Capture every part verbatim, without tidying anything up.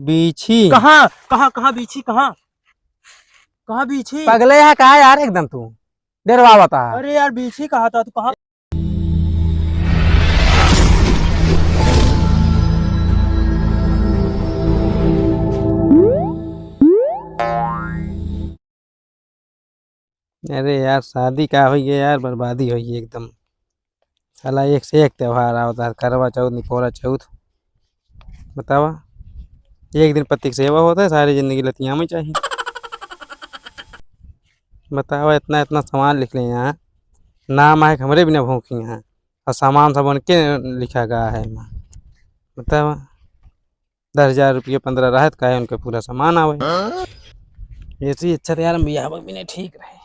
बीछी? कहाँ, कहाँ, कहाँ बीछी, कहाँ? कहाँ बीछी? पगले है का यार एकदम तू? डरवावत है। अरे यार, बीछी कहा था तू, कहाँ? अरे यार, शादी का होइए यार, बर्बादी होइए एकदम। साला एक से एक त्योहार आवत है, करवा चौथ, निपोरा चौथ। बतावा, एक दिन पति के सेवा होत है, सारी जिंदगी लतिया में चाहिए। बतावा, इतना, इतना सामान लिख ले यहाँ, नाम आहे हमरे बिना भूखी हैं, और सामान सब उनके लिखा गया है एमा। बतावा, दस हजार रुपये, पन्द्रह रहत, काहे उनके पूरा सामान आवे। हाँ? ऐसे ही अच्छा तो यार, हम बियाह भी नहीं ठीक रहे।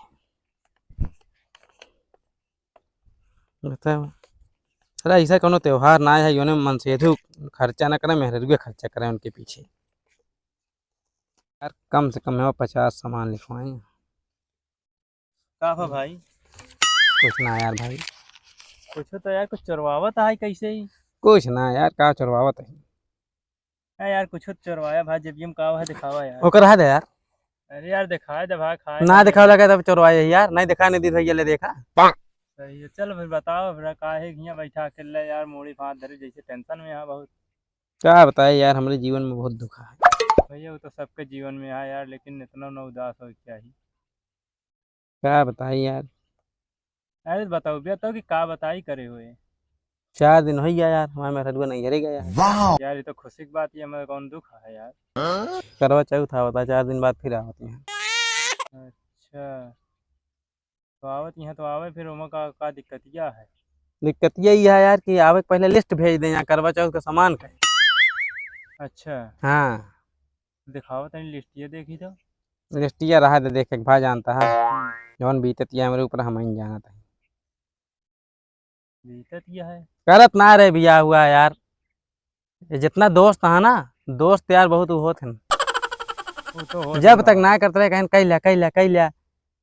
बताओ, अरे ऐसा कोनो त्योहार ना है, योने मन से यदि खर्चा ना करे, मेहररुए खर्चा करे उनके पीछे। यार, कम से कम हम पचास सामान लिखवाए। का हो भाई? कुछ ना यार भाई। कुछ तो यार, कुछ चोरवावत है कैसे ही? कुछ ना यार, का चोरवावत है? ए यार, कुछ तो चोरवाया भाई, जेबिया में का है, दिखावा यार। ओकर रहा दे यार। अरे यार, दिखाए दे भाई, खाए ना दे। दिखावे लगा तब चोरवाए यार, नहीं दिखा, नहीं दी भैया, ले देखा। सही है, चल फिर बताओ, फिर काहे हियाँ बैठा अकेले यार, मूड़ी पे हाथ धरे, जैसे tension में है बहुत। का बताए यार, हमरे जीवन में बहुत दुख है। भैया, वो तो सबके जीवन में है यार, लेकिन इतना ना उदास हो क्या ही। का बताई यार। अरे बताओ भैया, तो कि का बताई करे हुए। चार दिन हो गया यार, हमारे मेहररुआ नहीं घरे गया है। वाह! यार, ये तो खुशी की बात है, हमें कौन दुख है यार। करवा चौथ आवत है, चार दिन बाद फिर आवत है। अच्छा, तो आवत यहाँ तो आवे, फिर ओमा का, का दिक्कतिया है? दिक्कतिया ये है यार कि आवे के पहले list भेज दे यहाँ करवा चौथ का सामान का। अच्छा। हाँ। दिखावा तनी लिस्टिया देखी तो। लिस्टिया रहा दे, देखे के भाई जानता है। जौन बीततिया हमरे ऊपर हम ही जानत है। बीततिया है। करत ना रहे बियाह हुआ यार। ये जितना दोस्त है ना, दोस्त यार बहुत होत हैं। वो तो होत जब बा। तक ना करत रहे, कहें, "कइ ल्या, कइ ल्या, कइ ल्या।"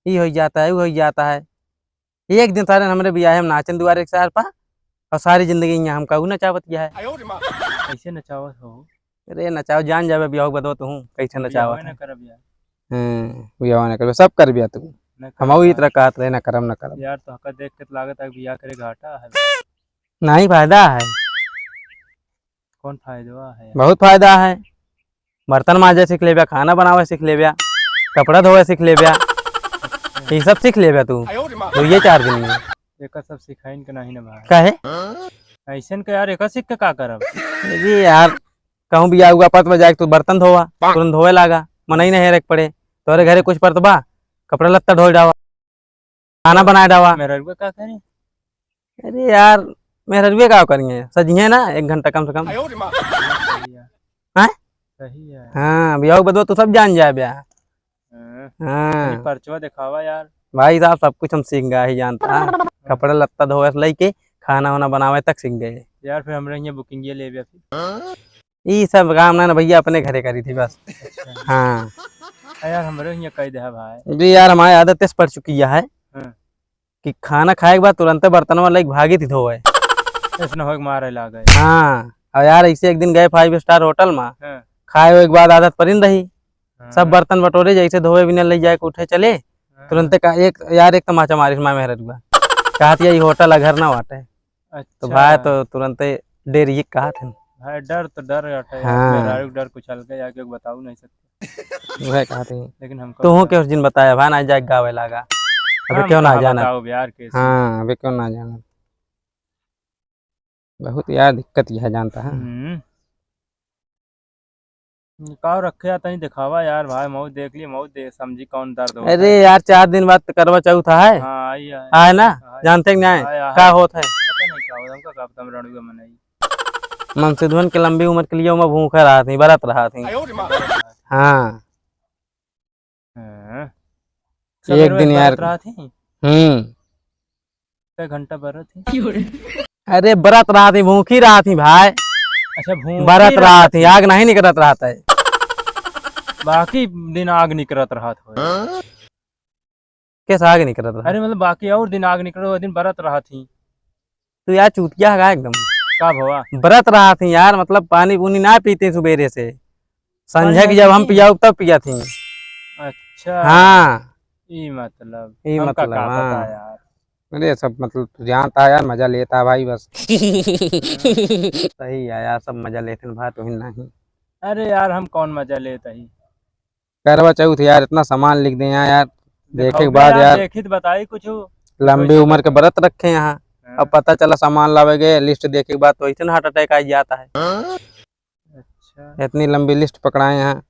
ई हो जाता है, वो हो जाता है। एक दिन सारे हमरे बियाहे में नाचन दुआरे के सार पा, और सारी जिंदगी यहाँ हमका ऊ नचावत गया है। कैसे नचावत हो? अरे नचाओ, जान जाबे बियाह के बदवा तू, कैसे नचावत बियाह है। ना करब यार। हम्म, बियाह ना करबे, सब कर बिया तू। ना हम करब ई यार। तरह कहत रहे, ना करब, ना करब। यार, तो हका देख के तो लागत है बियाह करे घाटा है। नहीं, फायदा है। कौन फायदा है? बहुत फायदा है। बर्तन माजे सीख लेब्या, खाना बनावे सीख लेब्या, कपड़ा धोवे सीख लेब्या, ये सब सीख लेब्या तू। तो ये चार दिन में एका सब सिखाइन के नहीं ना भाई। काहे? ऐसन के यार, एका सीख के का करब? जी यार, कहूँ बियाह हुआ पत बजाए के तू बर्तन धोवा, तुरंत धोवे लागा, मनई नहीं हेरे के पड़े। तोरे घरे कुछ परत बा, कपड़ा लत्ता ढोए डावा। खाना बनाए डावा। मेहररुआ का करे? अरे यार, मेहररुए का करेंगे, सजिए ना एक घंटा कम से कम। सही है। हैं? सही है। हाँ, बियाह के बदवा तू सब जान जाए ब्या। हाँ। हाँ। तनी पर्चवा दिखावा यार। भाई साहब, सब कुछ हम सीख गए ही जानता है। कपड़ा लत्ता धोवे से लेके खाना वाना बनावे तक सीख गए। यार, फिर हमरे यहाँ booking ये लेब्या फिर। ई सब काम ना, ना भैया, अपने घरे करी थी बस। अच्छा। हाँ। अरे यार, हमरे हियाँ कह दे भाई। जी यार, हमारी आदत इस पड़ चुकी है हाँ। कि खाना खाए के बाद तुरंते बर्तनवा लेके भागी थी धोवे। ऐसन होए के मारे लागे। हाँ, और यार, ऐसे एक दिन गए five star hotel में, हाँ। खाए हुए के बाद आदत परिन रही, हाँ। सब बर्तन बटोरे, जैसे धोवे बिना ले जाए के उठे चले, हाँ। तुरंते का एक, यार, एक तमाचा मारिस माँ मेहररुआ। कहत, "ये होटल है, घर ना बाटे।" तो अच्छा। भाई तो तुरंते डेरिए कहत हन। भाई, डर तो डर हटे यार, हाँ। मेहरारू के डर कुछ अलग है, आगे बताऊ नहीं सकते। वह कहत हन। लेकिन हमको तोहू पता के उस दिन बताया, भाई ना जाके गावे लागा। अबे हम क्यों ना कहाँ जानत? बताओ यार, कैसे? हाँ, अबे क्यों ना जानत? बहुत यार दिक्कत यह जानता है। हम्म। निकाल रखे यार, तनी दिखावा यार भाई, मऊ देख लिए, मऊ दे समझी कौन दर्द होता अरे है। यार, चार दिन बाद तो करवा चौथ है। हाँ, आई है। है ना? हाँ, जानते कि नहीं? हाँ, हाँ। का होत है? पता नहीं का होत, हमका का पता, हम रणुआ में नहीं। मनसिधवन के लंबी उम्र के लिए ओमा भूखा रहा थी, बरत रहा थी। हाँ। हाँ। एक सवेरे दिन बरत यार। रहा थी? हम्म। कै घंटा बरत थी? अरे, बरत रहा थी, भूखी रहा थी भाई। अच्छा, भूखी बरत रहा रहा थी, आग नहीं निकलत रहा था। बाकी दिन आग निकलत रहा था। कैसे आग निकलत रहा? अरे, मतलब, बाकी और दिन आग निकलत, वो दिन बरत रहा थी। तू यार चूतिया है का एकदम? का भवा? बरत रहा थी यार, मतलब, पानी पूनी ना पीते सुबेरे से। संझा की जब हम पियाउब तब पिया थी। अच्छा। हाँ। ई मतलब, ई हमका मतलब, का पता हाँ। यार। अरे सब मतलब तू जानता है यार, मजा लेता है भाई बस। सही है यार, सब मजा लेते हैं भाई, तू ही नहीं। अरे यार, हम कौन मजा लेता ही? करवा चौथ यार, इतना सामान लिख दे यहाँ यार, देखे के बाद यार, देखी तो बताई कुछ। लंबी उम्र के व्रत रखे यहाँ। हाँ। अब पता चला सामान लावे गए, लिस्ट देखे के बाद तो ऐसे हार्ट अटैक आ जाता है। अच्छा। इतनी लंबी लिस्ट पकड़ाए यहाँ।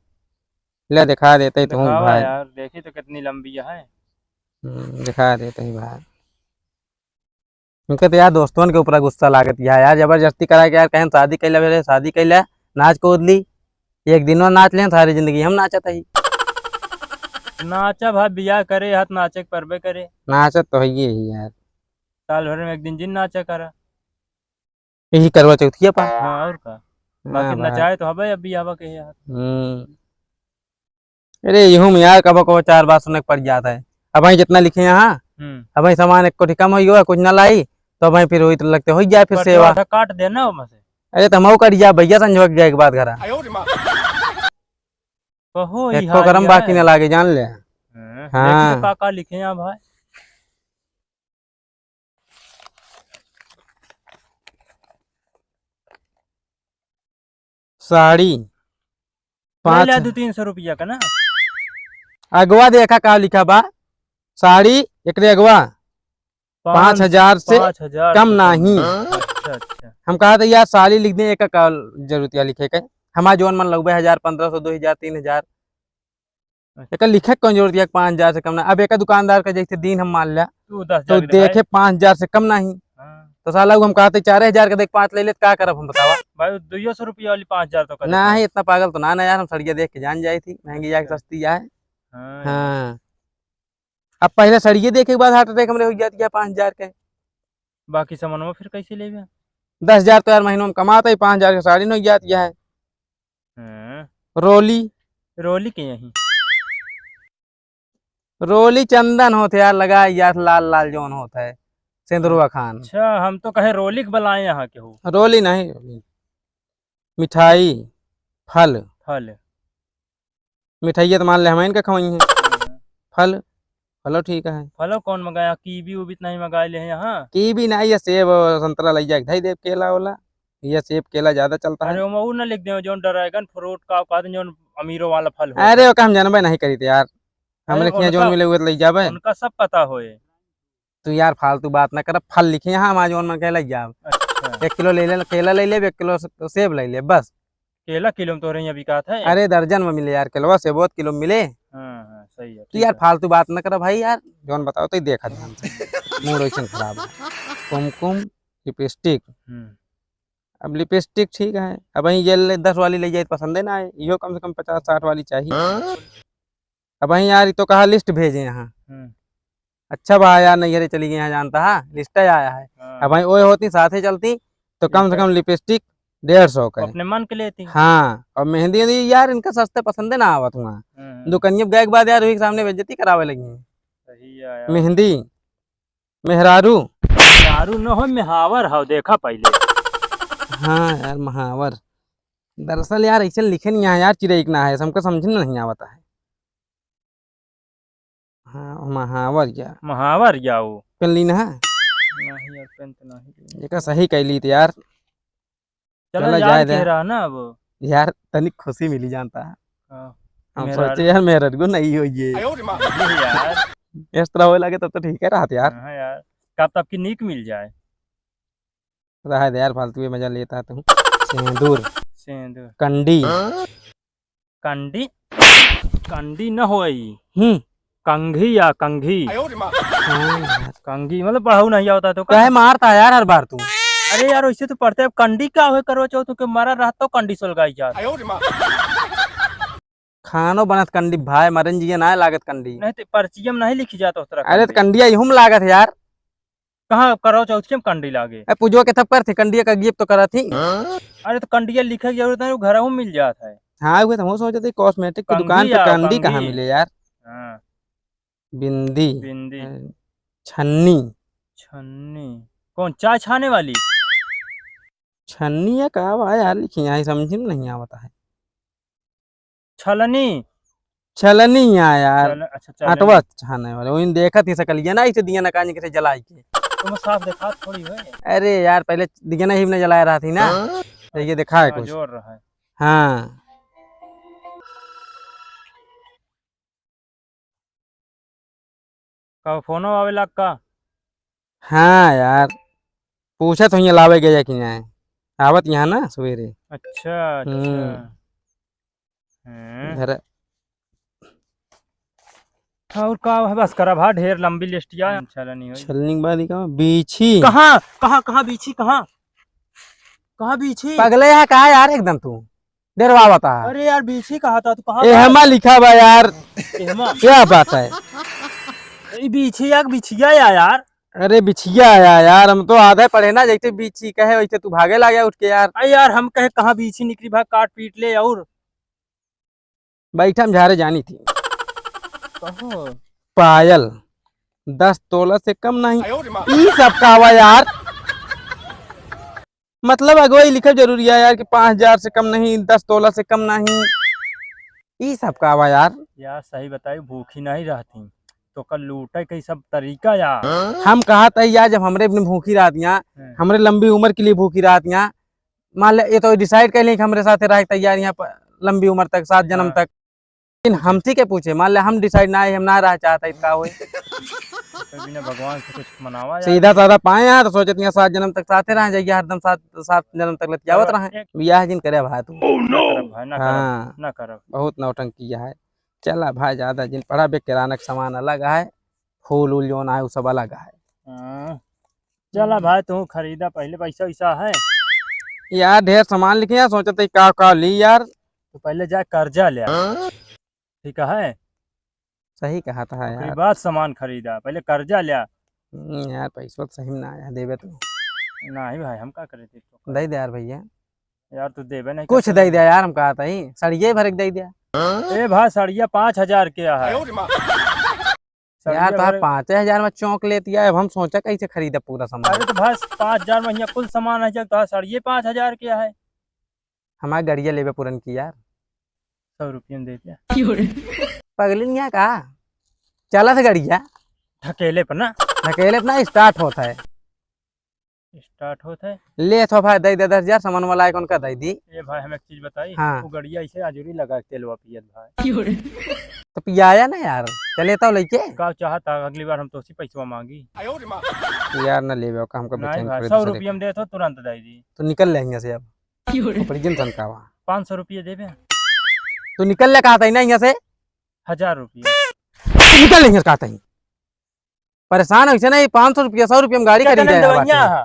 ले दिखा देते ही तुम दिखावा भाई। यार, देखी तो कितनी लंबी है। हम्म, दिखा देते ही भाई। उनके तो यार दोस्तवन के ऊपर गुस्सा लागत है यार, जबरदस्ती करा के यार, कहें शादी कैला, बोले शादी कैला, नाच कूद ली, एक दिनो नाच लें, सारी जिंदगी हम नाचत ही। नाचा भाई, बियाह करे हाथ नाचे के परबे करे। नाचत तो है ही यार। साल भर में एक दिन जिन नाचा करा। यही करवा चौथिया पा। हाँ, और का? हाँ बाकी भाई। नचाए तो हबे अब बियाहवा के यार। हम्म। अरे, इहू में यार कबो कबो चार बात सुने के पड़ जाता है। अब भाई जितना लिखे यहाँ, हम्म। अब भाई सामान एक कोठी कम हो गया, कुछ ना लाई, तो भाई फिर वही तो लगते हो जाए फिर पर सेवा। आधा काट देना हो मसे। अरे, तो हम कट जा भैया, संजोग गए के बाद घरा। कहो, एको करम बाकी ना लागे, जान ले। हाँ, हाँ। देखी तो का का लिखे यहाँ भाई। साड़ी पाँच ले ला दो तीन सौ रुपया का ना। अगवा देखा का लिखा बा, साड़ी एकरे अगवा पाँच हजार से कम नहीं। अच्छा, अच्छा। हम कहा था यार साड़ी लिख दें, एक का जरूरत या लिखे के, हमार जौन मन लगबे, हजार, पन्द्रह सौ, दो हजार, तीन हजार। अच्छा। एकर लिखे के कौन जरूरत है, पाँच हजार से कम ना। अब एक दुकानदार का जैसे दिन हम मान लिया, तो दस हजार तो देखे पाँच हजार से कम नहीं। हाँ। तो साला उ हम कहते चार हजार का देख पाँच ले लेत, का करब हम बतावा? भाई, दुइयो सौ रुपया वाली पाँच हजार तो कर देता है। इतना पागल तो ना, ना यार, हम सड़िया देख के जान जाए थी, महंगी या सस्ती या है। हाँ। हाँ। अब पहले सड़िया देखे के बाद हार्ट अटैक हमरे हो जाती है पाँच हजार के। बाकी सामानवा फिर कैसे लेबे? दस हजार तो यार महीनों में कमाता ही, पाँच हजार के साड़ी न हो जाती है। हाँ। रोली। रोली के यहीं? रोली चंदन होत है यार, लगा यार, लाल लाल जौन होत है, सेंदुरवा खान। अच्छा, हम तो कहे रोली के बुलाए यहाँ के हो। रोली नहीं, रोली। मिठाई, फल। फल। मिठाइया तो मान ले हम इनका खवाई हैं। हाँ। फल, फलो ठीक है। फलो कौन मंगाया? कीवी उवी तो नहीं मंगाए ले हैं यहाँ? कीवी नहीं, ये सेब और संतरा ले जाके धई देब, केला वाला। ये सेब केला ज्यादा चलता है। अरे, ओमा उ ना लिख दे, जौन dragon fruit का कहते हैं, जौन अमीरो वाला फल होता है। अरे, ओका हम जानबे नहीं करी थे यार। हमरे अरे, के यहाँ जौन उनका, मिले हुए तो ले जाबे। उनका सब पता होए। तू यार फालतू बात ना कर, फल लिखे यहाँ, हमार जौन मन कहे ले जाब। अच्छा। एक किलो ले ले, केला ले ले, एक किलो से-, सेब ले ले, बस। केला किलो में तोरे यहाँ बिकात है? अरे, दर्जन में मिले यार, केलवा से बहुत किलो में मिले। हाँ, हाँ, सही है, तू ठीक यार है। फालतू बात ना कर भाई यार, जौन बताओ तो ही देखा ध्यान से। मूड वैसन खराब है। कुमकुम, लिपस्टिक। हम्म। अब लिपस्टिक ठीक है, अब वहीं ये ले, दस वाली ले जाए, पसंद है ना आए, इहो कम से कम पचास साठ वाली चाहिए। हाँ? अब वहीं यार, ये तो कहा लिस्ट भेजे यहाँ। हम्म। अच्छा बा यार, नैहरे चली गई यहाँ, जानता है, लिस्ट आया है। हाँ। अब वहीं ओए होती, साथे चलती, तो कम से कम लिपस्टिक डेढ़ सौ का। अपने मन के लेती। हाँ, और मेहंदी, मेहंदी यार, इनका सस्ते पसंद है ना आवत हुआ। हम्म। दुकनिया गए के बाद यार, वही के सामने बेइज्जती करावे लगी। सही है यार। मेहंदी, मेहरारू। मेहरारू न हो, मेहावर हो, देखा पहले। हाँ यार, महावर। दरअसल यार, ऐसे लिखे नहीं है यार, चिरई के ना है, हमको समझ में नहीं आवता है। हाँ, महावर या। महावर या वो। पेन लीन है? नहीं यार, पेन तो नहीं लीन। एका सही कैली तो यार। चला चला जाए जाए दे। चेहरा ना अब। यार, तनिक खुशी मिली जानता है। हाँ। हम मेहरारू। सोचे यार, मेहरारू नहीं हो ये। आयो रे माँ। नहीं यार। इस तरह होए लगे तब तो ठीक है रहत यार। हाँ यार, कब तब की नीक मिल जाए। रहा दे यार, फालतू में मजा लेता है तू। सेंदूर। सेंदूर। कंडी। हाँ? कंडी, कंडी न होई। हम्म। कंघी या कंघी। आयो रे माँ। हाँ यार। कंघी, मतलब पढ़ाऊ नहीं आवता तो का? काहे मारता यार हर बार तू? अरे यार, वैसे तो पढ़ते, अब कंडी का होए करवा चौथ के मारा रहत तो कंडी सुलगाई जात। आयो रे माँ। खानो बनत कंडी भाई, मरन जिया ना लागत कंडी। नहीं तो पर्चिया में नहीं लिखी जात उस तरह अरे तो कंडी। कंडिया इहुम लागत है यार। कहाँ करवा चौथ के हम कंडी लागे? ए, पूजवा के थप करत ही, कंडिया का गिफ्ट तो करत ही। अरे तो कंडिया लिखे की जरूरत नहीं, वो घरहू मिल जात है। हाँ, वो तो हम सोचत ही, कॉस्मेटिक की कंघी दुकान पे आओ, कंडी कंघी। कहाँ मिले यार? हाँ। बिंदी। बिंदी। अ, छन्नी। छन्नी। कौन, चाय छाने वाली? छन्नी या का बा यार, लिखी यहाँ समझ में नहीं आवता है। छलनी। छलनी है यार। चल, अच्छा, चलनी। आटवा छाने वाले, वही देखत ही सकलिया ना, इसे दिया ना कान के से जलाई के। तुम साफ देखा थोड़ी हो। अरे यार, पहले दिया ना ही ने जलाया रहा थी ना। हाँ? तो ये देखा है हाँ, कुछ। जोर रहा है। हाँ। का फोनो आवेला का? हाँ यार, पूछत हुई लावे गया कि नहीं, आवत यहाँ ना सवेरे। अच्छा, अच्छा। हम्म। हम्म। घर। और का है, बस करा भा, ढेर लंबी लिस्टिया। छलनी के बाद ही का बीछी। कहाँ, कहाँ, कहाँ बीछी, कहाँ? कहाँ बीछी? पगले है का यार एकदम तू? डेरवावत है। अरे यार, बीछी कहा था, तू कहाँ एहमा लिखा बा यार। एहमा? क्या बात है? ई बीछी या बिछिया या यार? अरे बिछिया आया यार, हम तो आधे पढ़े ना, जैसे बीछी कहे वैसे तू भागे लागे उठ के यार। अरे यार, हम कहे कहाँ बीछी निकली भाई, काट पीट ले और। बैठा हम झारे जानी थी। कहो। पायल, दस तोला से कम नहीं। आयो रे माँ। ई सब का हवा यार? मतलब अगुवाई लिखल जरूरी है यार कि पाँच हजार से कम नहीं, दस तोला से कम नहीं, ई सब का बा यार? यार सही बताई, भूखी नहीं रहती तो कल लूटे के सब तरीका यार। हम कहा था यार, जब हमरे अपने भूखी रहत यहाँ, हाँ। हमरे लंबी उम्र के लिए भूखी रहत यहाँ, मान ले ये तो डिसाइड कर लें कि हमरे साथ रहे तैयार यहाँ पर लंबी उम्र तक, सात जन्म हाँ। तक। लेकिन हमसे के पूछे, मान ले हम डिसाइड ना है, हम ना रह चाहता, इसका होई। तो बिना भगवान से कुछ मनावा यार। सीधा साधा पाए हैं तो सोचत यहाँ सात जन्म तक साथे रह जाइए, हरदम सात, सात जन्म तक लतियावत रहे। बियाह जिन करे भाई तू। ना करब भाई, ना करब, हाँ। ना करब। बहुत नौटंकी है। चला भाई, ज्यादा जिन पड़ा बे, किराना के सामान अलग है, फूल उल जौन है, वो सब अलग है। हाँ। चला भाई, तू खरीदा पहले, पैसा वैसा है? यार ढेर सामान लिखे यार, सोचत है का का ली यार। तो पहले जा कर्जा ले। ठीक है? सही कहा था ओकरी यार। बाद सामान खरीदा, पहले कर्जा ल्या। हम्म, यार, पैसवा तो सही में ना आया, देबे तो। नहीं भाई, हम का करे थे तो? दे दे यार भैया। यार, तू देबे नहीं कुछ करते। दे दे यार, हम कहा था ही, सड़िये भर के दे दे। ए भाई, सड़िया पाँच हजार के है। यार, सड़िये तो आप भर पाँच हजार में चौंक लेती है, अब हम सोचा कैसे खरीदे पूरा सामान। अरे तो भाई, पाँच हजार में यहाँ कुल सामान है, जब तो सड़िये पाँच हजार के है। हमार गड़िया लेबे पुरन की यार। सौ रुपया में दे दिया। पगली नहीं है का? चला था गड़िया। ढकेले पर ना। ढकेले पर ना, स्टार्ट होता है। स्टार्ट होता है। ले तो भाई, दे दे दस हजार, सामान वाला आइकन का दे दी। ए भाई, हम एक चीज बताई। हाँ। वो गड़िया ऐसे आजुरी लगा के तेलवा पियत भाई। तो पियाया ना यार, चले तो लेके। का चाहता, अगली बार हम तोसी पैसवा मांगी। यार ना लेबे का, हमका नहीं बेचैन भाई, कर दे सौ सरे। रुपया में दे तो तुरंत दे दी। तो निकल ले यहाँ से अब। ओपरिजन तन का बा? पाँच सौ रुपये देबे। तू निकल ले कहता ही ना यहाँ से। हजार रुपये। तू निकल ले यहाँ से कहता ही। परेशान हो इसे नहीं, पाँच सौ रुपये, सौ रुपये में गाड़ी कितने खरीदे है डोइया बाटे।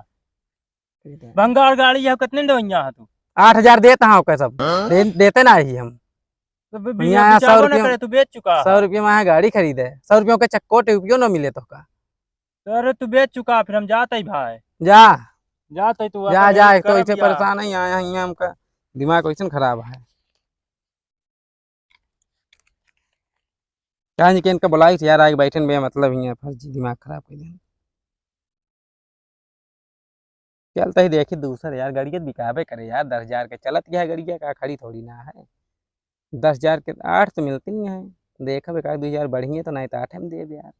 है? भंगार गाड़ी है, कितने डोइया है तू? आठ हजार देता हाँ ओके सब। हाँ? दे, देते ना ही हम। तो बे-, बे-, यहाँ सौ बेचारो ना रुपये, करे, तू बेच चुका सौ है। रुपये में यहाँ गाड़ी खरीदे, सौ रुपये के चक्को टेपियो ना मिले तो का। अरे तू बेच चुका, फिर हम जात ही भाई। जा। जात ही तू जा, अपन जा, यही एक तो करब इसे या। परेशान है, यहाँ, यहाँ, यहाँ हमका दिमाग वैसन खराब है। कहाँ जी के इनका बुलाई यार, आके बैठन बे, मतलब ही है, फर्जी दिमाग खराब कर देना। चलता ही देखी दूसर यार, गड़िया तो बिकाबे करे यार, दस हजार के चलत यह गड़िया का खड़ी थोड़ी ना है। दस हजार के आठ तो मिलती नहीं है, देखब एक आध दो हजार बढ़िया तो नहीं तो आठे में देब यार।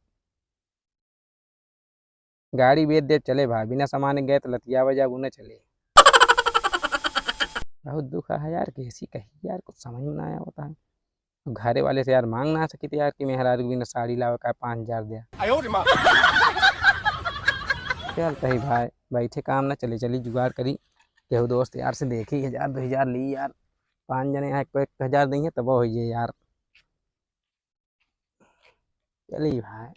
गाड़ी बेच देब चले भाई, बिना सामान गए तो लतियावे जाब उ न चले। बहुत दुख है यार, कैसी कही यार, कुछ समझ में ना आवता है। घरे वाले से यार मांग ना सकित यार कि मेहरारू के बिना साड़ी लावे का पाँच हजार दे। आयो रे माँ। चल तही भाई, बैठे काम ना चले, चली जुगाड़ करी, केहू दोस्त यार से देखी, हजार दो हजार ली यार, पाँच जने हैं, एक, एक हजार देंगे तब हो ये यार। चली भाई,